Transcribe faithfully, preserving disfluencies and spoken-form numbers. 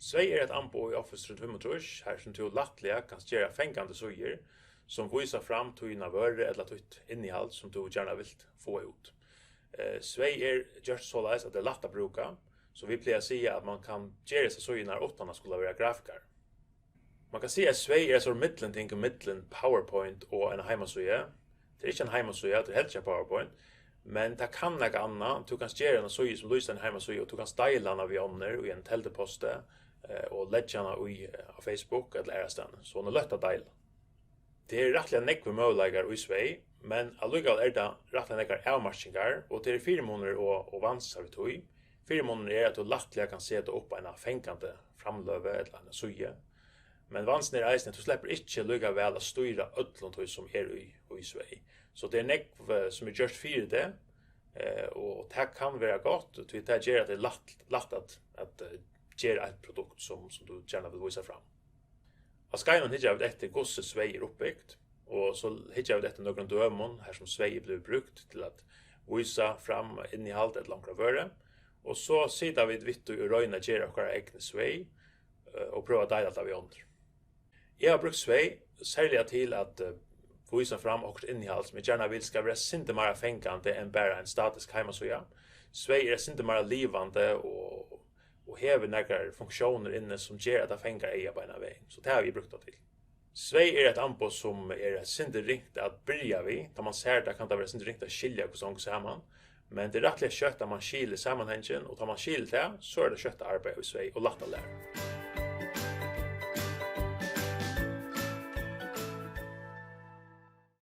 Svey er eitt amboð í Office trý hundrað og fimmogtrýss, har sum tú lættliga kanst gera fangandi síður, sum vísa fram tína vøru ella títt innihald, sum tú gjarna vilt fáa út. Eh, Svey er gjørt soleiðis, at tað er lætt at brúka, so vit plaga at siga, at mann kann gera hesar síðurnar uttan at skula vera grafikari. Man kann siga, at Svey er eitt sort millumting millum PowerPoint og eina heimasíðu. Tað er ikki ein heimasíða, tað er heldur ikki ein PowerPoint, men tað kann nakað annað. Tú kanst gera eina síðu, sum lýsir eina heimasíðu, og tú kanst deila hana við onnur í einum telduposti, eh, og leggja hana í, eh, á Facebook ella aðrastaðni, so hon er løtt at deila. Tað eru rættiliga nógvir møguleikar í Svey, men allíkavæl eru tað rættiliga nógvar avmarkingar, og tað eru fyrimunir og, og vansar við tí. Fyrimunurin er, at tú lættliga kanst seta upp eina fangandi framløgu ella eina síðu, men vansin er eisini, at tú sleppur ikki líka væl at stýra øllum tí, sum er í, í Svey. So tað er nógv, eh, sum er gjørt fyri teg, eh, og tað kann vera gott, tí tað ger, at tað er lætt, lætt at, at, eh, gera eitt produkt, sum, sum tú gjarna vil vísa fram. Á skeiðinum hyggja vit eftir, hvussu Svey er uppbygt, og so hyggja vit eftir nøkrum dømum, har sum Svey er blivið brúkt til at vísa fram innihald ella onkra vøru, og so sita vit við tí og royna at gera okkara egnu Svey, eh, og prøva at deila tað við onnur. Eg havi brúkt Svey serliga til at, eh, vísa fram okkurt innihald, sum eg gjarna vil skal vera eitt sindur meira fangandi enn bara ein statisk heimasíða. Svey er eitt sindur meira livandi og, og hevur nakrar funktiónir inni, sum ger, at tað fangar eygað beinan vegin. So tað havi eg brúkt tað til. Svey er eitt amboð, sum er eitt sindur ringt at byrja við. Tá mann sær tað, kann tað vera eitt sindur ringt at skilja, hvussu hongur saman. Men tað er rættiliga skjótt, at mann skilir samanhangin, og tá mann skilir tað, so er tað skjótt at arbeiða í Svey og lætt at læra.